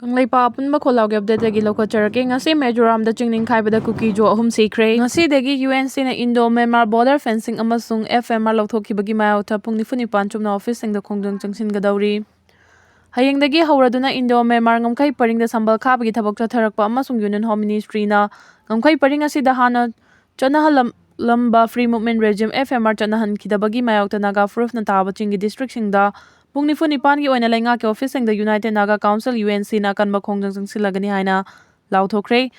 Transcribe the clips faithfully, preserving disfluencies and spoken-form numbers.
ꯀꯪꯂꯩꯄꯥꯛ ꯑꯄꯨꯟꯕ ꯈꯣꯜꯂꯥꯎꯒꯤ ꯑꯞꯗꯦꯠꯇꯒꯤ ꯂꯧꯈꯠꯆꯔꯛꯀꯦ꯫ ꯉꯁꯤ ꯃꯤꯖꯣꯔꯥꯝꯗ ꯆꯤꯡꯅꯤꯡꯈꯥꯏꯕꯗ ꯀꯨꯀꯤꯖꯣ ꯑꯍꯨꯝ ꯁꯤꯈ꯭ꯔꯦ꯫ ꯉꯁꯤꯗꯒꯤ ꯌꯨ ꯑꯦꯟ ꯁꯤꯅ ꯏꯟꯗꯣ ꯃ꯭ꯌꯥꯟꯃꯥꯔ ꯕꯣꯔꯗꯔ ꯐꯦꯟꯁꯤꯡ ꯑꯃꯁꯨꯡ ꯑꯦꯐ ꯑꯦꯝ ꯑꯥꯔ ꯂꯧꯊꯣꯛꯈꯤꯕꯒꯤ ꯃꯥꯌꯣꯛꯇ ꯄꯨꯡ ꯅꯤꯐꯨ ꯅꯤꯄꯥꯟ ꯆꯨꯞꯅ ꯑꯣꯐꯤꯁꯁꯤꯡꯗ ꯈꯣꯡꯖꯪ ꯆꯪꯁꯤꯟꯒꯗꯧꯔꯤ꯫ ꯍꯌꯦꯡꯗꯒꯤ ꯍꯧꯔꯗꯨꯅ ꯏꯟꯗꯣ ꯃ꯭ꯌꯥꯟꯃꯥꯔ ꯉꯝꯈꯩ ꯄꯔꯤꯡꯗ ꯁꯝꯕꯜ ꯈꯥꯕꯒꯤ ꯊꯕꯛ ꯆꯠꯊꯔꯛꯄ ꯑꯃꯁꯨꯡ ꯌꯨꯅꯤꯌꯟ ꯍꯣꯝ ꯃꯤꯅꯤꯁꯇ꯭ꯔꯤꯅ ꯉꯝꯈꯩ ꯄꯔꯤꯡ ꯑꯁꯤꯗ ꯍꯥꯟꯅ ꯆꯠꯅꯍꯜꯂꯝꯕ free movement regime, F M R, ꯆꯠꯅꯍꯟꯈꯤꯗꯕꯒꯤ ꯃꯥꯌꯣꯛꯇ ꯅꯥꯒꯥ ꯐꯨꯔꯨꯞꯅ ꯇꯥꯕ ꯆꯤꯡꯒꯤ ꯗꯤꯁꯇ꯭ꯔꯤꯛꯁꯤꯡꯗ ꯄꯨꯡ ꯅꯤꯐꯨ ꯅꯤꯄꯥꯟꯒꯤ ꯑꯣꯏꯅ ꯂꯩꯉꯥꯛꯀꯤ ꯑꯣꯐꯤꯁꯁꯤꯡꯗ united Naga council, U N ꯁꯤꯅ ꯑꯀꯟꯕ ꯈꯣꯡꯖꯪ ꯆꯪꯁꯤꯜꯂꯒꯅꯤ ꯍꯥꯏꯅ ꯂꯥꯎꯊꯣꯛꯈ꯭ꯔꯦ꯫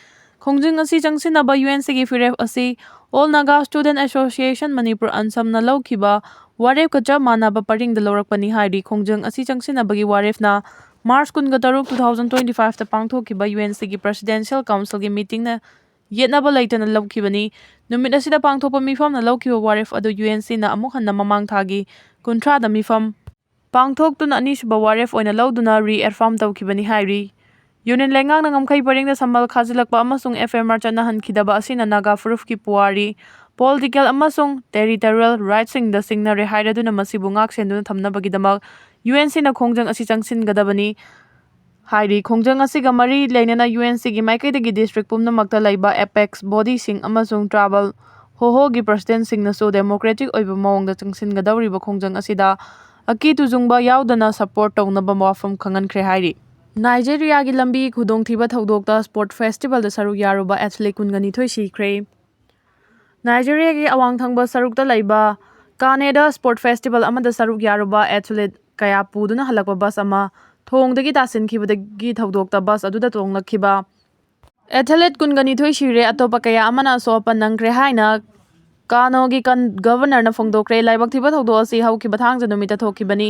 ꯈꯣꯡꯖꯪ ꯑꯁꯤ ꯆꯪꯁꯤꯟꯅꯕ ꯌꯨ ꯑꯦꯟ ꯁꯤꯒꯤ ꯐꯤꯔꯦꯞ ꯑꯁꯤ all Naga student association Manipur, ꯑꯟꯁꯝꯅ ꯂꯧꯈꯤꯕ ꯋꯥꯔꯦꯞꯀ ꯆꯞ ꯃꯥꯟꯅꯕ ꯄꯔꯤꯡꯗ ꯂꯧꯔꯛꯄꯅꯤ ꯍꯥꯏꯔꯤ꯫ ꯈꯣꯡꯖꯪ ꯑꯁꯤ ꯆꯪꯁꯤꯟꯅꯕꯒꯤ ꯋꯥꯔꯦꯞꯅ ꯃꯥꯔꯆ ꯀꯨꯟꯒ ꯇꯔꯨꯛ, two thousand twenty fiveꯇ ꯄꯥꯡꯊꯣꯛꯈꯤꯕ ꯌꯨ ꯑꯦꯟ ꯁꯤꯒꯤ ꯄ꯭ꯔꯦꯁꯤꯗꯦꯟꯁꯤꯌꯦꯜ ꯀꯥꯎꯟꯁꯤꯜꯒꯤ ꯃꯤꯇꯤꯡꯅ ꯌꯦꯠꯅꯕ ꯂꯩꯇꯅ ꯂꯧꯈꯤꯕꯅꯤ꯫ ꯅꯨꯃꯤꯠ ꯑꯁꯤꯗ ꯄꯥꯡꯊꯣꯛꯄ ꯃꯤꯐꯝꯅ ꯂꯧꯈꯤꯕ ꯋꯥꯔꯦꯞ ꯑꯗꯨ ꯌꯨ ꯑꯦꯟ ꯁꯤꯅ ꯑꯃꯨꯛ ꯍꯟꯅ ꯃꯃꯥꯡ ꯊꯥꯒꯤ ꯀꯨꯟꯊ꯭ꯔꯥꯗ ꯃꯤꯐꯝ ꯄꯥꯡꯊꯣꯛꯇꯨꯅ ꯑꯅꯤꯁꯨꯕ ꯋꯥꯔꯦꯞ ꯑꯣꯏꯅ ꯂꯧꯗꯨꯅ ꯔꯤꯑꯦꯐꯥꯔꯝ ꯇꯧꯈꯤꯕꯅꯤ ꯍꯥꯏꯔꯤ꯫ ꯌꯨꯅꯤꯌꯟ ꯂꯩꯉꯥꯛꯅ ꯉꯝꯈꯩ ꯄꯔꯤꯡꯗ ꯁꯝꯕꯜ ꯈꯥꯖꯤꯜꯂꯛꯄ ꯑꯃꯁꯨꯡ ꯑꯦꯐ ꯑꯦꯝ ꯑꯥꯔ ꯆꯠꯅꯍꯟꯈꯤꯗꯕ ꯑꯁꯤꯅ ꯅꯥꯒꯥ ꯐꯨꯔꯨꯞꯀꯤ ꯄꯨꯋꯥꯔꯤ, ꯄꯣꯂꯤꯇꯤꯀꯦꯜ ꯑꯃꯁꯨꯡ ꯇꯦꯔꯤꯇꯣꯔꯤꯌꯦꯜ ꯔꯥꯏꯠꯁꯤꯡꯗ ꯁꯤꯡꯅꯔꯦ ꯍꯥꯏꯔꯗꯨꯅ ꯃꯁꯤꯕꯨ ꯉꯥꯛ ꯁꯦꯟꯗꯨꯅ ꯊꯝꯅꯕꯒꯤꯗꯃꯛ ꯌꯨ ꯑꯦꯟ ꯁꯤꯅ ꯈꯣꯡꯖꯪ ꯑꯁꯤ ꯆꯪꯁꯤꯟꯒꯗꯕꯅꯤ ꯍꯥꯏꯔꯤ꯫ ꯈꯣꯡꯖꯪ ꯑꯁꯤꯒ ꯃꯔꯤ ꯂꯩꯅꯅ ꯌꯨ ꯑꯦꯟ ꯁꯤꯒꯤ ꯃꯥꯏꯀꯩꯗꯒꯤ ꯗꯤꯁꯇ꯭ꯔꯤꯛ ꯄꯨꯝꯅꯃꯛꯇ ꯂꯩꯕ ꯑꯦꯄꯦꯛꯁ ꯕꯣꯗꯤꯁꯤꯡ ꯑꯃꯁꯨꯡ ꯇ꯭ꯔꯥꯏꯕꯦꯜ ꯍꯣꯍꯣꯒꯤ ꯄ꯭ꯔꯁꯤꯗꯦꯟꯠꯁꯤꯡꯅꯁꯨ ꯗꯦꯃꯣꯀ꯭ꯔꯦꯇꯤꯛ ꯑꯣꯏꯕ ꯃꯑꯣꯡꯗ ꯆꯪꯁꯤꯟꯒꯗꯧꯔꯤꯕ ꯈꯣꯡꯖꯪ ꯑꯁꯤꯗ ꯑꯀꯤ ꯇꯨꯖꯨꯡꯕ ꯌꯥꯎꯗꯅ ꯁꯄꯣꯔꯠ ꯇꯧꯅꯕ ꯋꯥꯐꯝ ꯈꯪꯍꯟꯈ꯭ꯔꯦ ꯍꯥꯏꯔꯤ꯫ ꯅꯥꯏꯖꯦꯔꯤꯌꯥꯒꯤ ꯂꯝꯕꯤ ꯈꯨꯗꯣꯡꯊꯤꯕ ꯊꯧꯗꯣꯛꯇ ꯁ꯭ꯄꯣꯔꯠ ꯐꯦꯁꯇꯤꯚꯦꯜꯗ ꯁꯔꯨꯛ ꯌꯥꯔꯨꯕ ꯑꯦꯊꯂꯤꯠ ꯀꯨꯟꯒ ꯅꯤꯊꯣꯏ ꯁꯤꯈ꯭ꯔꯦ꯫ ꯅꯥꯏꯖꯦꯔꯤꯌꯥꯒꯤ ꯑꯋꯥꯡ ꯊꯪꯕ ꯁꯔꯨꯛꯇ ꯂꯩꯕ ꯀꯥꯅꯦꯗ ꯁ꯭ꯄꯣꯔꯠ ꯐꯦꯁꯇꯤꯚꯦꯜ ꯑꯃꯗ ꯁꯔꯨꯛ ꯌꯥꯔꯨꯕ ꯑꯦꯊꯂꯤꯠ ꯀꯌꯥ ꯄꯨꯗꯨꯅ ꯍꯜꯂꯛꯄ ꯕꯁ ꯑꯃ ꯊꯣꯡꯗꯒꯤ ꯇꯥꯁꯤꯟꯈꯤꯕꯗꯒꯤ ꯊꯧꯗꯣꯛꯇ ꯕꯁ ꯑꯗꯨꯗ ꯇꯣꯡꯂꯛꯈꯤꯕ ꯑꯦꯊꯂꯤꯠ ꯀꯨꯟꯒ ꯅꯤꯊꯣꯏ ꯁꯤꯔꯦ, ꯑꯇꯣꯞꯄ ꯀꯌꯥ ꯑꯃꯅ ꯑꯁꯣꯛ ꯑꯄꯟ ꯅꯪꯈ꯭ꯔꯦ ꯍꯥꯏꯅ ꯀꯥꯅꯣꯒꯤ ꯀꯟ-, ꯒꯚꯔꯅꯔꯅ ꯐꯣꯡꯗꯣꯛꯈ꯭ꯔꯦ꯫ ꯂꯥꯏꯕꯛ ꯊꯤꯕ ꯊꯧꯗꯣꯛ ꯑꯁꯤ ꯍꯧꯈꯤꯕ ꯊꯥꯡꯖ ꯅꯨꯃꯤꯠꯇ ꯊꯣꯛꯈꯤꯕꯅꯤ꯫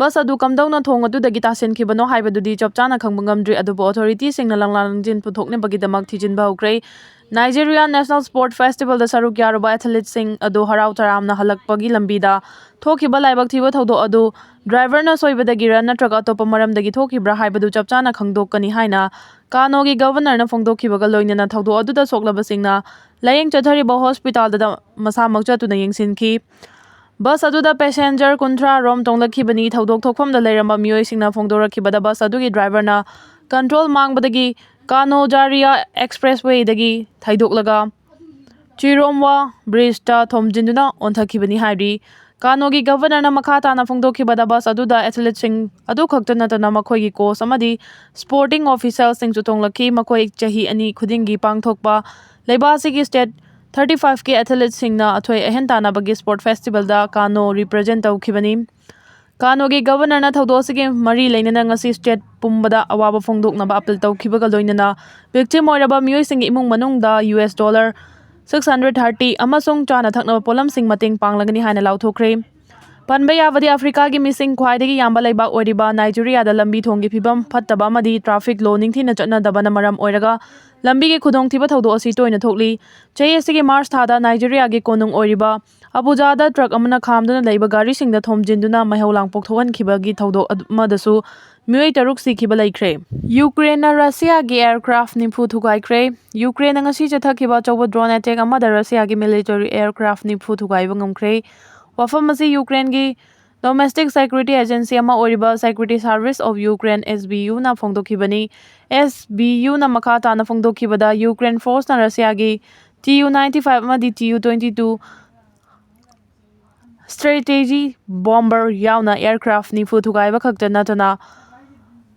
ꯕꯁ ꯑꯗꯨ ꯀꯝꯗꯧꯅ ꯊꯣꯡ ꯑꯗꯨꯗꯒꯤ ꯇꯥꯁꯤꯟꯈꯤꯕꯅꯣ ꯍꯥꯏꯕꯗꯨꯗꯤ ꯆꯞ ꯆꯥꯅ ꯈꯪꯕ ꯉꯝꯗ꯭ꯔꯤ, ꯑꯗꯨꯕꯨ ꯑꯣꯊꯣꯔꯤꯇꯤꯁꯤꯡꯅ ꯂꯥꯡꯂꯥꯡ ꯂꯥꯡꯖꯤꯟ ꯄꯨꯊꯣꯛꯅꯕꯒꯤꯗꯃꯛ ꯊꯤꯖꯤꯟꯕ ꯍꯧꯈ꯭ꯔꯦ꯫ ꯅꯥꯏꯖꯦꯔꯤꯌꯥ ꯅꯦꯁꯅꯦꯜ ꯁ꯭ꯄꯣꯔꯠ ꯐꯦꯁꯇꯤꯚꯦꯜꯗ ꯁꯔꯨꯛ ꯌꯥꯔꯨꯕ ꯑꯦꯊꯂꯤꯠꯁꯤꯡ ꯑꯗꯨ ꯍꯔꯥꯎ ꯇꯔꯥꯝꯅ ꯍꯜꯂꯛꯄꯒꯤ ꯂꯝꯕꯤꯗ ꯊꯣꯛꯈꯤꯕ ꯂꯥꯏꯕꯛ ꯊꯤꯕ ꯊꯧꯗꯣꯛ ꯑꯗꯨ ꯗ꯭ꯔꯥꯏꯚꯔꯅ ꯁꯣꯏꯕꯗꯒꯤꯔ ꯅꯠꯇ꯭ꯔꯒ ꯑꯇꯣꯞꯄ ꯃꯔꯝꯗꯒꯤ ꯊꯣꯛꯈꯤꯕ꯭ꯔꯥ ꯍꯥꯏꯕꯗꯨ ꯆꯞ ꯆꯥꯅ ꯈꯪꯗꯣꯛꯀꯅꯤ ꯍꯥꯏꯅ ꯀꯥꯅꯣꯒꯤ ꯒꯚꯔꯅꯔꯅ ꯐꯣꯡꯗꯣꯛꯈꯤꯕꯒ ꯂꯣꯏꯅꯅ ꯊꯧꯗꯣꯛ ꯑꯗꯨꯗ ꯁꯣꯛꯂꯕꯁꯤꯡꯅ ꯂꯥꯌꯦꯡ ꯆꯠꯊꯔꯤꯕ ꯍꯣꯁꯄꯤꯇꯥꯜꯗ ꯃꯁꯥꯃꯛ ꯆꯠꯇꯨꯅ ꯌꯦꯡꯁꯤꯟꯈꯤ꯫ ꯕꯁ ꯑꯗꯨꯗ ꯄꯦꯁꯦꯟꯖꯔ ꯀꯨꯟꯊ꯭ꯔꯥ ꯔꯣꯝ ꯇꯣꯡꯂꯛꯈꯤꯕꯅꯤ꯫ ꯊꯧꯗꯣꯛ ꯊꯣꯛꯐꯝꯗ ꯂꯩꯔꯝꯕ ꯃꯤꯑꯣꯏꯁꯤꯡꯅ ꯐꯣꯡꯗꯣꯔꯛꯈꯤꯕꯗ ꯕꯁ ꯑꯗꯨꯒꯤ ꯗ꯭ꯔꯥꯏꯚꯔꯅ ꯀꯟꯇ꯭ꯔꯣꯜ ꯃꯥꯡꯕꯗꯒꯤ ꯀꯥꯅꯣ ꯖꯥꯔꯤꯌꯥ ꯑꯦꯛꯁꯄ꯭ꯔꯦꯁꯋꯦꯗꯒꯤ ꯊꯩꯗꯣꯛꯂꯒ ꯆꯤꯔꯣꯝꯋꯥ ꯕ꯭ꯔꯤꯖꯇ ꯊꯣꯝꯖꯤꯟꯗꯨꯅ ꯑꯣꯟꯊꯈꯤꯕꯅꯤ ꯍꯥꯏꯔꯤ꯫ ꯀꯥꯅꯣꯒꯤ ꯒꯕꯔꯅꯔꯅ ꯃꯈꯥ ꯇꯥꯅ ꯐꯣꯡꯗꯣꯛꯈꯤꯕꯗ, ꯕꯁ ꯑꯗꯨꯗ ꯑꯦꯊꯂꯦꯠꯁꯤꯡ ꯑꯗꯨ ꯈꯛꯇ ꯅꯠꯇꯅ ꯃꯈꯣꯏꯒꯤ ꯀꯣꯆ ꯑꯃꯗꯤ ꯁ꯭ꯄꯣꯔꯇꯤꯡ ꯑꯣꯐꯤꯁꯤꯌꯦꯜꯁꯤꯡꯁꯨ ꯇꯣꯡꯂꯛꯈꯤ꯫ ꯃꯈꯣꯏ ꯆꯍꯤ ꯑꯅꯤ ꯈꯨꯗꯤꯡꯒꯤ ꯄꯥꯡꯊꯣꯛꯄ ꯂꯩꯕꯥꯛ ꯑꯁꯤꯒꯤ ꯁ꯭ꯇꯦꯠ ꯊꯥꯔꯇꯤ ꯐꯥꯏꯚꯀꯤ ꯑꯦꯊꯂꯦꯠꯁꯤꯡꯅ ꯑꯊꯣꯏ ꯑꯍꯦꯟ ꯇꯥꯟꯅꯕꯒꯤ ꯁ꯭ꯄꯣꯔꯠ ꯐꯦꯁꯇꯤꯚꯦꯜꯗ ꯀꯥꯅꯣ ꯔꯤꯄ꯭ꯔꯖꯦꯟ ꯇꯧꯈꯤꯕꯅꯤ꯫ ꯀꯥꯅꯣꯒꯤ ꯒꯕꯔꯅꯔꯅ ꯊꯧꯗꯣꯛ ꯑꯁꯤꯒꯤ ꯃꯔꯤ ꯂꯩꯅꯅ ꯉꯁꯤ ꯁ꯭ꯇꯦꯠ ꯄꯨꯝꯕꯗ ꯑꯋꯥꯕ ꯐꯣꯡꯗꯣꯛꯅꯕ ꯑꯄꯤꯜ ꯇꯧꯈꯤꯕꯒ ꯂꯣꯏꯅꯅ ꯚꯤꯛꯇꯤꯝ ꯑꯣꯏꯔꯕ ꯃꯤꯑꯣꯏꯁꯤꯡꯒꯤ ꯏꯃꯨꯡ ꯃꯅꯨꯡꯗ U S dollar six hundred thirty ꯑꯃꯁꯨꯡ ꯆꯥꯅ ꯊꯛꯅꯕ ꯄꯣꯠꯂꯝꯁꯤꯡ ꯃꯇꯦꯡ ꯄꯥꯡꯂꯒꯅꯤ ꯍꯥꯏꯅ ꯂꯥꯎꯊꯣꯛꯈ꯭ꯔꯦ꯫ ꯄꯟꯕ ꯌꯥꯕꯗꯤ, ꯑꯐ꯭ꯔꯤꯀꯥꯒꯤ ꯃꯤꯁꯤꯡ ꯈ꯭ꯋꯥꯏꯗꯒꯤ ꯌꯥꯝꯕ ꯂꯩꯕꯥꯛ ꯑꯣꯏꯔꯤꯕ ꯅꯥꯏꯖꯦꯔꯤꯌꯥꯗ ꯂꯝꯕꯤ ꯊꯣꯡꯒꯤ ꯐꯤꯕꯝ ꯐꯠꯇꯕ ꯑꯃꯗꯤ ꯇ꯭ꯔꯥꯐꯤꯛ ꯂꯣ ꯅꯤꯡꯊꯤꯅ ꯆꯠꯅꯗꯕꯅ ꯃꯔꯝ ꯑꯣꯏꯔꯒ ꯂꯝꯕꯤꯒꯤ ꯈꯨꯗꯣꯡꯊꯤꯕ ꯊꯧꯗꯣꯛ ꯑꯁꯤ ꯇꯣꯏꯅ ꯊꯣꯛꯂꯤ꯫ ꯆꯍꯤ ꯑꯁꯤꯒꯤ ꯃꯥꯔꯆ ꯊꯥꯗ ꯅꯥꯏꯖꯦꯔꯤꯌꯥꯒꯤ ꯀꯣꯅꯨꯡ ꯑꯣꯏꯔꯤꯕ ꯑꯕꯨꯖꯥꯗ ꯇ꯭ꯔꯛ ꯑꯃꯅ ꯈꯥꯝꯗꯨꯅ ꯂꯩꯕ ꯒꯥꯔꯤꯁꯤꯡꯗ ꯊꯣꯝꯖꯤꯟꯗꯨꯅ ꯃꯩꯍꯧ ꯂꯥꯡꯄꯣꯛ ꯊꯣꯛꯍꯟꯈꯤꯕꯒꯤ ꯊꯧꯗꯣꯛ ꯑꯗꯨ-, ꯑꯃꯗꯁꯨ ꯃꯤꯑꯣꯏ ꯇꯔꯨꯛ ꯁꯤꯈꯤꯕ ꯂꯩꯈ꯭ꯔꯦ꯫ ꯌꯨꯀ꯭ꯔꯦꯟꯅ ꯔꯁꯤꯌꯥꯒꯤ ꯑꯦꯌꯔꯀ꯭ꯔꯥꯐ ꯅꯤꯐꯨ ꯊꯨꯒꯥꯏꯈ꯭ꯔꯦ꯫ ꯌꯨꯀ꯭ꯔꯦꯟꯅ ꯉꯁꯤ ꯆꯠꯊꯈꯤꯕ ꯑꯆꯧꯕ ꯗ꯭ꯔꯣꯟ ꯑꯦꯇꯦꯛ ꯑꯃꯗ ꯔꯁꯤꯌꯥꯒꯤ ꯃꯤꯂꯤꯇꯔꯤ ꯑꯦꯌꯔꯀ꯭ꯔꯥꯐ ꯅꯤꯐꯨ ꯊꯨꯒꯥꯏꯕ ꯉꯝꯈ꯭ꯔꯦ꯫ ꯋꯥꯐꯝ ꯑꯁꯤ ꯌꯨꯀ꯭ꯔꯦꯟꯒꯤ ꯗꯣꯃꯦꯁꯇꯤꯛ ꯁꯦꯀ꯭ꯌꯨꯔꯤꯇꯤ ꯑꯦꯖꯦꯟꯁꯤ ꯑꯃ ꯑꯣꯏꯔꯤꯕ Security Service of Ukraine, S B U ꯅ ꯐꯣꯡꯗꯣꯛꯈꯤꯕꯅꯤ꯫ S B U ꯅ ꯃꯈꯥ ꯇꯥꯅ ꯐꯣꯡꯗꯣꯛꯈꯤꯕꯗ, Ukraine ꯐꯣꯔꯁꯅ ꯔꯁꯤꯌꯥꯒꯤ T U ninety five ꯑꯃꯗꯤ T U twenty two strategy bomber ꯌꯥꯎꯅ ꯑꯦꯌꯔꯀ꯭ꯔꯥꯐ ꯅꯤꯐꯨ ꯊꯨꯒꯥꯏꯕ ꯈꯛꯇ ꯅꯠꯇꯅ,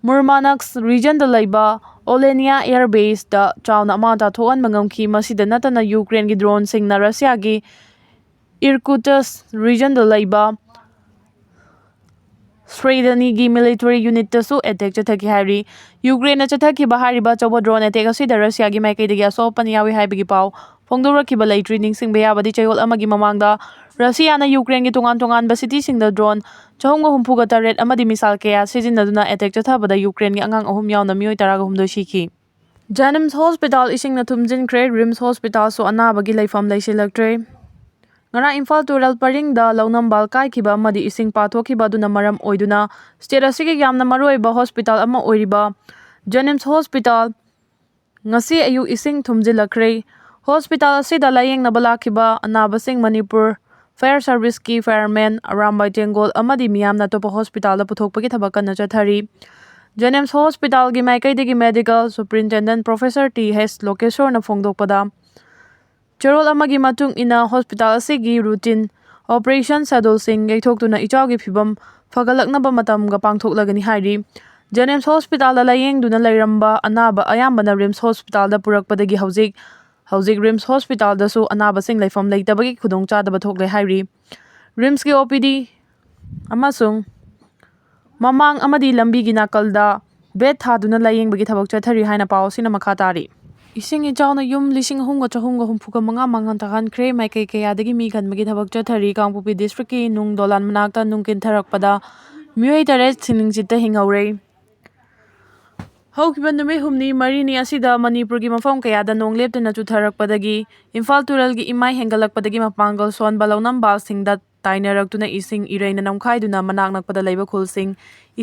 ꯃꯨꯔꯃꯥꯅꯛꯁ ꯔꯤꯖꯟꯗ ꯂꯩꯕ ꯑꯣꯂꯦꯅꯤꯌꯥ ꯑꯦꯌꯔ ꯕꯦꯁꯇ ꯆꯥꯎꯅ ꯑꯃꯥꯡ ꯑꯇꯥ ꯊꯣꯛꯍꯟꯕ ꯉꯝꯈꯤ꯫ ꯃꯁꯤꯗ ꯅꯠꯇꯅ, ꯌꯨꯀ꯭ꯔꯦꯟꯒꯤ ꯗ꯭ꯔꯣꯟꯁꯤꯡꯅ ꯔꯁꯤꯌꯥꯒꯤ ꯏꯔꯀꯨꯇꯁ ꯔꯤꯖꯟꯗ ꯂꯩꯕ ꯁ꯭ꯔꯦꯗꯅꯤꯒꯤ ꯃꯤꯂꯤꯇꯔꯤ ꯌꯨꯅꯤꯠꯇꯁꯨ ꯑꯦꯇꯦꯛ ꯆꯠꯊꯈꯤ ꯍꯥꯏꯔꯤ꯫ ꯌꯨꯀ꯭ꯔꯦꯟꯅ ꯆꯠꯊꯈꯤꯕ ꯍꯥꯏꯔꯤꯕ ꯑꯆꯧꯕ ꯗ꯭ꯔꯣꯟ ꯑꯦꯇꯦꯛ ꯑꯁꯤꯗ ꯔꯁꯤꯌꯥꯒꯤ ꯃꯥꯏꯀꯩꯗꯒꯤ ꯑꯁꯣꯛ ꯑꯄꯟ ꯌꯥꯎꯏ ꯍꯥꯏꯕꯒꯤ ꯄꯥꯎ ꯐꯣꯡꯗꯣꯔꯛꯈꯤꯕ ꯂꯩꯇ꯭ꯔꯤ꯫ ꯅꯤꯡꯁꯤꯡꯕ ꯌꯥꯕꯗꯤ, ꯆꯌꯣꯜ ꯑꯃꯒꯤ ꯃꯃꯥꯡꯗ ꯔꯁꯤꯌꯥꯅ ꯌꯨꯀ꯭ꯔꯦꯟꯒꯤ ꯇꯣꯉꯥꯟ ꯇꯣꯉꯥꯟꯕ ꯁꯤꯇꯤꯁꯤꯡꯗ ꯗ꯭ꯔꯣꯟ ꯆꯍꯨꯝꯒ ꯍꯨꯝꯐꯨꯒ ꯇꯔꯦꯠ ꯑꯃꯗꯤ ꯃꯤꯁꯥꯏꯜ ꯀꯌꯥ ꯁꯤꯖꯤꯟꯅꯗꯨꯅ ꯑꯦꯇꯦꯛ ꯆꯠꯊꯕꯗ ꯌꯨꯀ꯭ꯔꯦꯟꯒꯤ ꯑꯉꯥꯡ ꯑꯍꯨꯝ ꯌꯥꯎꯅ ꯃꯤꯑꯣꯏ ꯇꯔꯥꯒ ꯍꯨꯝꯗꯣꯏ ꯁꯤꯈꯤ꯫ ꯖꯦꯅꯤꯝꯁ ꯍꯣꯁꯄꯤꯇꯥꯜ ꯏꯁꯤꯡꯅ ꯊꯨꯝꯖꯤꯟꯈ꯭ꯔꯦ꯫ ꯔꯤꯝꯁ ꯍꯣꯁꯄꯤꯇꯥꯜꯁꯨ ꯑꯅꯥꯕꯒꯤ ꯂꯩꯐꯝ ꯂꯩꯁꯤꯜꯂꯛꯇ꯭ꯔꯦ꯫ ꯉꯔꯥꯡ ꯏꯝꯐꯥꯜ ꯇꯨꯔꯦꯜ ꯄꯔꯤꯡꯗ ꯂꯧꯅꯝꯕꯥꯜ ꯀꯥꯏꯈꯤꯕ ꯑꯃꯗꯤ ꯏꯁꯤꯡ ꯄꯥꯊꯣꯛꯈꯤꯕ ꯑꯗꯨꯅ ꯃꯔꯝ ꯑꯣꯏꯗꯨꯅ ꯁ꯭ꯇꯦꯠ ꯑꯁꯤꯒꯤ ꯌꯥꯝꯅ ꯃꯔꯨꯑꯣꯏꯕ ꯍꯣꯁꯄꯤꯇꯥꯜ ꯑꯃ ꯑꯣꯏꯔꯤꯕ ꯖꯦꯅꯤꯝꯁ ꯍꯣꯁꯄꯤꯇꯥꯜ ꯉꯁꯤ ꯑꯌꯨꯛ ꯏꯁꯤꯡ ꯊꯨꯝꯖꯤꯜꯂꯛꯈ꯭ꯔꯦ꯫ ꯍꯣꯁꯄꯤꯇꯥꯜ ꯑꯁꯤꯗ ꯂꯥꯌꯦꯡꯅꯕ ꯂꯥꯛꯈꯤꯕ ꯑꯅꯥꯕꯁꯤꯡ ꯃꯅꯤꯄꯨꯔ ꯐꯥꯌꯔ ꯁꯥꯔꯚꯤꯁꯀꯤ ꯐꯥꯌꯔꯃꯦꯟ ꯑꯔꯥꯝꯕꯥꯏ ꯇꯦꯡꯒꯣꯜ ꯑꯃꯗꯤ ꯃꯤꯌꯥꯝꯅ ꯑꯇꯣꯞꯄ ꯍꯣꯁꯄꯤꯇꯥꯜꯗ ꯄꯨꯊꯣꯛꯄꯒꯤ ꯊꯕꯛ ꯀꯟꯅ ꯆꯠꯊꯔꯤ꯫ ꯖꯦꯅꯤꯝꯁ ꯍꯣꯁꯄꯤꯇꯥꯜꯒꯤ ꯃꯥꯏꯀꯩꯗꯒꯤ ꯃꯦꯗꯤꯀꯦꯜ ꯁꯨꯄ꯭ꯔꯤꯟꯇꯦꯟꯗꯦꯟꯠ ꯄ꯭ꯔꯣꯐꯦꯁꯔ ꯇꯤ ꯍꯩꯆ ꯂꯣꯀꯦꯁꯣꯔꯅ ꯐꯣꯡꯗꯣꯛꯄꯗ, ꯆꯦꯔꯣꯜ ꯑꯃꯒꯤ ꯃꯇꯨꯡ ꯏꯟꯅ ꯍꯣꯁꯄꯤꯇꯥꯜ ꯑꯁꯤꯒꯤ ꯔꯨꯇꯤꯟ ꯑꯣꯄꯔꯦꯁꯟ ꯁꯦꯗꯨꯜꯁꯤꯡ ꯌꯩꯊꯣꯛꯇꯨꯅ ꯏꯆꯥꯎꯒꯤ ꯐꯤꯕꯝ ꯐꯒꯠꯂꯛꯅꯕ ꯃꯇꯝꯒ ꯄꯥꯡꯊꯣꯛꯂꯒꯅꯤ ꯍꯥꯏꯔꯤ꯫ ꯖꯦꯅꯤꯝꯁ ꯍꯣꯁꯄꯤꯇꯥꯜꯗ ꯂꯥꯌꯦꯡꯗꯨꯅ ꯂꯩꯔꯝꯕ ꯑꯅꯥꯕ ꯑꯌꯥꯝꯕꯅ ꯔꯤꯝꯁ ꯍꯣꯁꯄꯤꯇꯥꯜꯗ ꯄꯨꯔꯛꯄꯗꯒꯤ ꯍꯧꯖꯤꯛ ꯍꯧꯖꯤꯛ ꯔꯤꯝꯁ ꯍꯣꯁꯄꯤꯇꯥꯜꯗꯁꯨ ꯑꯅꯥꯕꯁꯤꯡ ꯂꯩꯐꯝ ꯂꯩꯇꯕꯒꯤ ꯈꯨꯗꯣꯡꯆꯥꯗꯕ ꯊꯣꯛꯂꯦ ꯍꯥꯏꯔꯤ꯫ ꯔꯤꯝꯁꯀꯤ ꯑꯣ ꯄꯤ ꯗꯤ ꯑꯃꯁꯨꯡ ꯃꯃꯥꯡ ꯑꯃꯗꯤ ꯂꯝꯕꯤꯒꯤ ꯅꯥꯀꯜꯗ ꯕꯦꯗ ꯊꯥꯗꯨꯅ ꯂꯥꯌꯦꯡꯕꯒꯤ ꯊꯕꯛ ꯆꯠꯊꯔꯤ ꯍꯥꯏꯅ ꯄꯥꯎ ꯑꯁꯤꯅ ꯃꯈꯥ ꯇꯥꯔꯤ꯫ ꯏꯁꯤꯡ ꯏꯆꯥꯎꯅ ꯌꯨꯝ ꯂꯤꯁꯤꯡ ꯑꯍꯨꯝꯒ ꯆꯍꯨꯝꯒ ꯍꯨꯝꯐꯨꯒ ꯃꯉꯥ ꯃꯥꯡꯍꯟ ꯇꯥꯛꯍꯟꯈ꯭ꯔꯦ꯫ ꯃꯥꯏꯀꯩ ꯀꯌꯥꯗꯒꯤ ꯃꯤ ꯀꯟꯕꯒꯤ ꯊꯕꯛ ꯆꯠꯊꯔꯤ꯫ ꯀꯥꯡꯄꯣꯛꯄꯤ ꯗꯤꯁꯇ꯭ꯔꯤꯛꯀꯤ ꯅꯨꯡ ꯗꯣꯂꯥꯟ ꯃꯅꯥꯛꯇ ꯅꯨꯡ ꯀꯤꯟꯊꯔꯛꯄꯗ ꯃꯤꯑꯣꯏ ꯇꯔꯦꯠ ꯁꯤꯅꯤꯡꯆꯤꯠꯇ ꯍꯤꯡꯍꯧꯔꯦ꯫ ꯍꯧꯈꯤꯕ ꯅꯨꯃꯤꯠ ꯍꯨꯝꯅꯤ ꯃꯔꯤꯅꯤ ꯑꯁꯤꯗ ꯃꯅꯤꯄꯨꯔꯒꯤ ꯃꯐꯝ ꯀꯌꯥꯗ ꯅꯣꯡ ꯂꯦꯞꯇꯅ ꯆꯨꯊꯔꯛꯄꯗꯒꯤ ꯏꯝꯐꯥꯜ ꯇꯨꯔꯦꯜꯒꯤ ꯏꯃꯥꯏ ꯍꯦꯟꯒꯠꯂꯛꯄꯗꯒꯤ ꯃꯄꯥꯡꯒꯜ ꯁꯣꯟꯕ ꯂꯧꯅꯝꯕꯥꯜꯁꯤꯡꯗ ꯇꯥꯏꯅꯔꯛꯇꯨꯅ ꯏꯁꯤꯡ ꯏꯔꯩꯅ ꯅꯝꯈꯥꯏꯗꯨꯅ ꯃꯅꯥꯛ ꯅꯛꯄꯗ ꯂꯩꯕ ꯈꯨꯜꯁꯤꯡ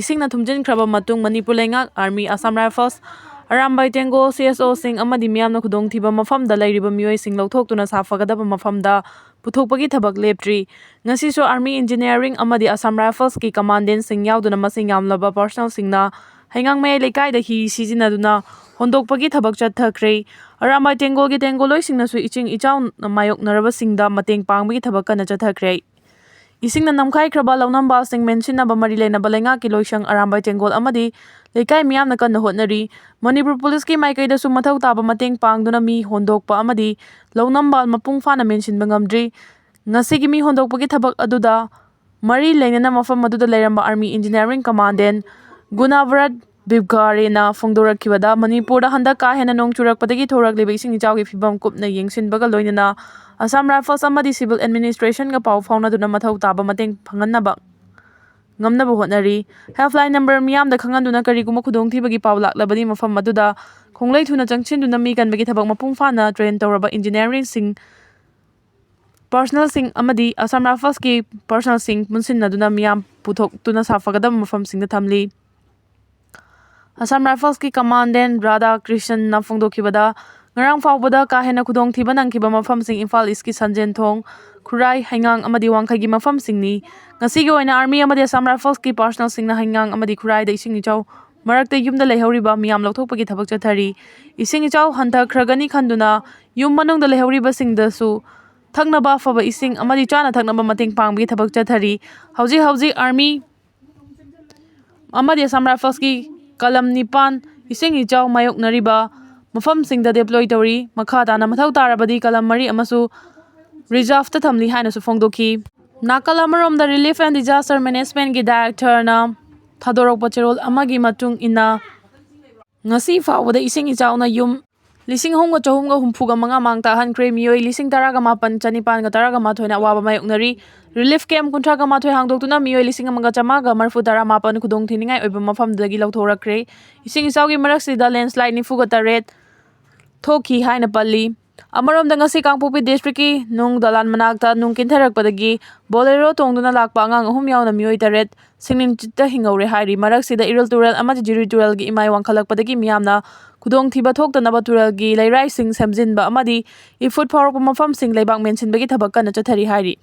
ꯏꯁꯤꯡꯅ ꯊꯨꯝꯖꯤꯟꯈ꯭ꯔꯕ ꯃꯇꯨꯡ, ꯃꯅꯤꯄꯨꯔ ꯂꯩꯉꯥꯛ, army, Assam rifles, Arambai Tenggol, C S ꯑꯣꯁꯤꯡ ꯑꯃꯗꯤ ꯃꯤꯌꯥꯝꯅ ꯈꯨꯗꯣꯡꯊꯤꯕ ꯃꯐꯝꯗ ꯂꯩꯔꯤꯕ ꯃꯤꯑꯣꯏꯁꯤꯡ ꯂꯧꯊꯣꯛꯇꯨꯅ ꯁꯥꯐꯒꯗꯕ ꯃꯐꯝꯗ ꯄꯨꯊꯣꯛꯄꯒꯤ ꯊꯕꯛ ꯂꯦꯞꯇ꯭ꯔꯤ꯫ ꯉꯁꯤꯁꯨ ꯑꯥꯔꯃꯤ, ꯏꯟꯖꯤꯅꯤꯌꯥꯔꯤꯡ ꯑꯃꯗꯤ ꯑꯁꯥꯝ ꯔꯥꯏꯐꯜꯁꯀꯤ ꯀꯃꯥꯟꯗꯦꯟꯁꯤꯡ ꯌꯥꯎꯗꯨꯅ ꯃꯁꯤꯡ ꯌꯥꯝꯂꯕ ꯄꯥꯔꯁꯣꯅꯦꯜꯁꯤꯡꯅ ꯍꯩꯉꯥꯡ ꯃꯌꯥꯏ ꯂꯩꯀꯥꯏꯗ ꯍꯤ ꯁꯤꯖꯤꯟꯅꯗꯨꯅ ꯍꯣꯟꯗꯣꯛꯄꯒꯤ ꯊꯕꯛ ꯆꯠꯊꯈ꯭ꯔꯦ꯫ ꯑꯔꯥꯝꯕꯥꯏ ꯇꯦꯡꯒꯣꯜꯒꯤ ꯇꯦꯡꯒꯣꯜꯂꯣꯏꯁꯤꯡꯅꯁꯨ ꯏꯁꯤꯡ ꯏꯆꯥꯎꯅ ꯃꯥꯌꯣꯛꯅꯔꯕꯁꯤꯡꯗ ꯃꯇꯦꯡ ꯄꯥꯡꯕꯒꯤ ꯊꯕꯛ ꯀꯟꯅ ꯆꯠꯊꯈ꯭ꯔꯦ꯫ ꯏꯁꯤꯡꯅ ꯅꯝꯈꯥꯏꯈ꯭ꯔꯕ ꯂꯧꯅꯝꯕꯥꯜꯁꯤꯡ ꯃꯦꯟꯁꯤꯟꯅꯕ ꯃꯔꯤ ꯂꯩꯅꯕ ꯂꯩꯉꯥꯛꯀꯤ ꯂꯣꯏꯁꯪ, ꯑꯔꯥꯝꯕꯥꯏ ꯇꯦꯡꯒꯣꯜ ꯑꯃꯗꯤ ꯂꯩꯀꯥꯏ ꯃꯤꯌꯥꯝꯅ ꯀꯟꯅ ꯍꯣꯠꯅꯔꯤ꯫ ꯃꯅꯤꯄꯨꯔ ꯄꯨꯂꯤꯁꯀꯤ ꯃꯥꯏꯀꯩꯗꯁꯨ ꯃꯊꯧ ꯇꯥꯕ ꯃꯇꯦꯡ ꯄꯥꯡꯗꯨꯅ ꯃꯤ ꯍꯣꯟꯗꯣꯛꯄ ꯑꯃꯗꯤ ꯂꯧꯅꯝꯕꯥꯜ ꯃꯄꯨꯡ ꯐꯥꯅ ꯃꯦꯟꯁꯤꯟꯕ ꯉꯝꯗ꯭ꯔꯤ꯫ ꯉꯁꯤꯒꯤ ꯃꯤ ꯍꯣꯟꯗꯣꯛꯄꯒꯤ ꯊꯕꯛ ꯑꯗꯨꯗ ꯃꯔꯤ ꯂꯩꯅꯅ ꯃꯐꯝ ꯑꯗꯨꯗ ꯂꯩꯔꯝꯕ ꯑꯥꯔꯃꯤ ꯏꯟꯖꯤꯅꯤꯌꯥꯔꯤꯡ ꯀꯃꯥꯟꯗꯦꯟ ꯒꯨꯅꯥꯚꯔꯠ ꯕꯤꯕꯒꯥꯔꯦꯅ ꯐꯣꯡꯗꯣꯔꯛꯈꯤꯕꯗ, ꯃꯅꯤꯄꯨꯔꯗ ꯍꯟꯗꯛ ꯀꯥ ꯍꯦꯟꯅ ꯅꯣꯡ ꯆꯨꯔꯛꯄꯗꯒꯤ ꯊꯣꯔꯛꯂꯤꯕ ꯏꯁꯤꯡ ꯏꯆꯥꯎꯒꯤ ꯐꯤꯕꯝ ꯀꯨꯞꯅ ꯌꯦꯡꯁꯤꯟꯕꯒ ꯂꯣꯏꯅꯅ ꯑꯁꯥꯝ ꯔꯥꯏꯐꯜꯁ ꯑꯃꯗꯤ ꯁꯤꯚꯤꯜ ꯑꯦꯗꯃꯤꯅꯤꯁꯇ꯭ꯔꯦꯁꯟꯒ ꯄꯥꯎ ꯐꯥꯎꯅꯗꯨꯅ ꯃꯊꯧ ꯇꯥꯕ ꯃꯇꯦꯡ ꯐꯪꯍꯟꯅꯕ ꯉꯝꯅꯕ ꯍꯣꯠꯅꯔꯤ꯫ ꯍꯦꯜꯞꯂꯥꯏꯟ ꯅꯝꯕꯔ ꯃꯤꯌꯥꯝꯗ ꯈꯪꯍꯟꯗꯨꯅ ꯀꯔꯤꯒꯨꯝꯕ ꯈꯨꯗꯣꯡꯊꯤꯕꯒꯤ ꯄꯥꯎ ꯂꯥꯛꯂꯕꯗꯤ ꯃꯐꯝ ꯑꯗꯨꯗ ꯈꯣꯡꯂꯩ ꯊꯨꯅ ꯆꯪꯁꯤꯟꯗꯨꯅ ꯃꯤ ꯀꯟꯕꯒꯤ ꯊꯕꯛ ꯃꯄꯨꯡ ꯐꯥꯅ ꯇ꯭ꯔꯦꯟ ꯇꯧꯔꯕ ꯏꯟꯖꯤꯅꯤꯌꯥꯔꯤꯡꯁꯤꯡ, ꯄꯥꯔꯁꯣꯅꯦꯜꯁꯤꯡ ꯑꯃꯗꯤ ꯑꯁꯥꯝ ꯔꯥꯏꯐꯜꯁꯀꯤ ꯄꯥꯔꯁꯣꯅꯦꯜꯁꯤꯡ ꯄꯨꯟꯁꯤꯟꯅꯗꯨꯅ ꯃꯤꯌꯥꯝ ꯄꯨꯊꯣꯛꯇꯨꯅ ꯁꯥꯐꯒꯗꯕ ꯃꯐꯝꯁꯤꯡꯗ ꯊꯝꯂꯤ꯫ ꯑꯁꯥꯝ ꯔꯥꯏꯐꯜꯁꯀꯤ ꯀꯃꯥꯟꯗꯦꯟ ꯔꯥꯙꯥ ꯀ꯭ꯔꯤꯁꯟꯅ ꯐꯣꯡꯗꯣꯛꯈꯤꯕꯗ, ꯉꯔꯥꯡ ꯐꯥꯎꯕꯗ ꯀꯥ ꯍꯦꯟꯅ ꯈꯨꯗꯣꯡꯊꯤꯕ ꯅꯪꯈꯤꯕ ꯃꯐꯝꯁꯤꯡ ꯏꯝꯐꯥꯜ ꯏꯁꯀꯤ ꯁꯟꯖꯦꯟꯊꯣꯡ, ꯈꯨꯔꯥꯏ, ꯍꯩꯉꯥꯡ ꯑꯃꯗꯤ ꯋꯥꯡꯈꯩꯒꯤ ꯃꯐꯝꯁꯤꯡꯅꯤ꯫ ꯉꯁꯤꯒꯤ ꯑꯣꯏꯅ ꯑꯥꯔꯃꯤ ꯑꯃꯗꯤ ꯑꯁꯥꯝ ꯔꯥꯏꯐꯜꯁꯀꯤ ꯄꯥꯔꯁꯣꯅꯦꯜꯁꯤꯡꯅ ꯍꯩꯉꯥꯡ ꯑꯃꯗꯤ ꯈꯨꯔꯥꯏꯗ ꯏꯁꯤꯡ ꯏꯆꯥꯎ ꯃꯔꯛꯇ ꯌꯨꯝꯗ ꯂꯩꯍꯧꯔꯤꯕ ꯃꯤꯌꯥꯝ ꯂꯧꯊꯣꯛꯄꯒꯤ ꯊꯕꯛ ꯆꯠꯊꯔꯤ꯫ ꯏꯁꯤꯡ ꯏꯆꯥꯎ ꯍꯟꯊꯈ꯭ꯔꯒꯅꯤ ꯈꯟꯗꯨꯅ ꯌꯨꯝ ꯃꯅꯨꯡꯗ ꯂꯩꯍꯧꯔꯤꯕꯁꯤꯡꯗꯁꯨ ꯊꯛꯅꯕ ꯑꯐꯕ ꯏꯁꯤꯡ ꯑꯃꯗꯤ ꯆꯥꯅ ꯊꯛꯅꯕ ꯃꯇꯦꯡ ꯄꯥꯡꯕꯒꯤ ꯊꯕꯛ ꯆꯠꯊꯔꯤ꯫ ꯍꯧꯖꯤꯛ ꯍꯧꯖꯤꯛ ꯑꯥꯔꯃꯤ ꯑꯃꯗꯤ ꯑꯁꯥꯝ ꯔꯥꯏꯐꯜꯁꯀꯤ ꯀꯂꯝ ꯅꯤꯄꯥꯟ ꯏꯁꯤꯡ ꯏꯆꯥꯎ ꯃꯥꯌꯣꯛꯅꯔꯤꯕ ꯃꯐꯝꯁꯤꯡꯗ ꯗꯦꯄ꯭ꯂꯣꯏ ꯇꯧꯔꯤ꯫ ꯃꯈꯥ ꯇꯥꯅ ꯃꯊꯧ ꯇꯥꯔꯕꯗꯤ ꯀꯂꯝ ꯃꯔꯤ ꯑꯃꯁꯨ ꯔꯤꯖꯥꯔꯚꯇ ꯊꯝꯂꯤ ꯍꯥꯏꯅꯁꯨ ꯐꯣꯡꯗꯣꯛꯈꯤ꯫ ꯅꯥꯀꯜ ꯑꯃꯔꯣꯝꯗ ꯔꯤꯂꯤꯐ ꯑꯦꯟ ꯗꯤꯖꯥꯁꯇꯔ ꯃꯦꯅꯦꯖꯃꯦꯟꯒꯤ ꯗꯥꯏꯔꯦꯛꯇꯔꯅ ꯊꯥꯗꯣꯔꯛꯄ ꯆꯦꯔꯣꯜ ꯑꯃꯒꯤ ꯃꯇꯨꯡ ꯏꯟꯅ ꯉꯁꯤ ꯐꯥꯎꯕꯗ ꯏꯁꯤꯡ ꯏꯆꯥꯎꯅ ꯌꯨꯝ ꯂꯤꯁꯤꯡ ꯑꯍꯨꯝꯒ ꯆꯍꯨꯝꯒ ꯍꯨꯝꯐꯨꯒ ꯃꯉꯥ ꯃꯥꯡ ꯇꯥꯛꯍꯟꯈ꯭ꯔꯦ꯫ ꯃꯤꯑꯣꯏ ꯂꯤꯁꯤꯡ ꯇꯔꯥꯒ ꯃꯥꯄꯟ ꯆꯅꯤꯄꯥꯟꯒ ꯇꯔꯥꯒ ꯃꯥꯊꯣꯏꯅ ꯑꯋꯥꯕ ꯃꯥꯌꯣꯛꯅꯔꯤ꯫ ꯔꯤꯂꯤꯐ ꯀꯦꯝꯞ ꯀꯨꯟꯊ꯭ꯔꯥꯒ ꯃꯥꯊꯣꯏ ꯍꯥꯡꯗꯣꯛꯇꯨꯅ ꯃꯤꯑꯣꯏ ꯂꯤꯁꯤꯡ ꯑꯃꯒ ꯆꯥꯝꯃꯉꯥꯒ ꯃꯔꯤꯐꯨ ꯇꯔꯥ ꯃꯥꯄꯟ ꯈꯨꯗꯣꯡ ꯊꯤꯅꯤꯡꯉꯥꯏ ꯑꯣꯏꯕ ꯃꯐꯝꯗꯨꯗꯒꯤ ꯂꯧꯊꯣꯔꯛꯈ꯭ꯔꯦ꯫ ꯏꯁꯤꯡ ꯏꯆꯥꯎꯒꯤ ꯃꯔꯛꯁꯤꯗ ꯂꯦꯟꯁꯂꯥꯏꯠ ꯅꯤꯐꯨꯒ ꯇꯔꯦꯠ ꯊꯣꯛꯈꯤ ꯍꯥꯏꯅ ꯄꯜꯂꯤ꯫ ꯑꯃꯔꯣꯝꯗ ꯉꯁꯤ ꯀꯥꯡꯄꯣꯛꯄꯤ ꯗꯤꯁꯇ꯭ꯔꯤꯛꯀꯤ ꯅꯨꯡ ꯗꯣꯂꯥꯟ ꯃꯅꯥꯛꯇ ꯅꯨꯡ ꯀꯤꯟꯊꯔꯛꯄꯗꯒꯤ ꯕꯣꯂꯦꯔꯣ ꯇꯣꯡꯗꯨꯅ ꯂꯥꯛꯄ ꯑꯉꯥꯡ ꯑꯍꯨꯝ ꯌꯥꯎꯅ ꯃꯤꯑꯣꯏ ꯇꯔꯦꯠ ꯁꯤꯡꯅꯤꯡꯆꯤꯠꯇ ꯍꯤꯡꯍꯧꯔꯦ ꯍꯥꯏꯔꯤ꯫ ꯃꯔꯛꯁꯤꯗ ꯏꯔꯤꯜ ꯇꯨꯔꯦꯜ ꯑꯃꯗꯤ ꯖꯤꯔꯤ ꯇꯨꯔꯦꯜꯒꯤ ꯏꯃꯥꯏ ꯋꯥꯡꯈꯠꯂꯛꯄꯗꯒꯤ ꯃꯤꯌꯥꯝꯅ ꯈꯨꯗꯣꯡꯊꯤꯕ ꯊꯣꯛꯇꯅꯕ ꯇꯨꯔꯦꯜꯒꯤ ꯂꯩꯔꯥꯏꯁꯤꯡ ꯁꯦꯝꯖꯤꯟꯕ ꯑꯃꯗꯤ ꯏꯐꯨꯠ ꯐꯥꯎꯔꯛꯄ ꯃꯐꯝꯁꯤꯡ ꯂꯩꯕꯥꯛ ꯃꯦꯟꯁꯤꯟꯕꯒꯤ ꯊꯕꯛ ꯀꯟꯅ ꯆꯠꯊꯔꯤ ꯍꯥꯏꯔꯤ꯫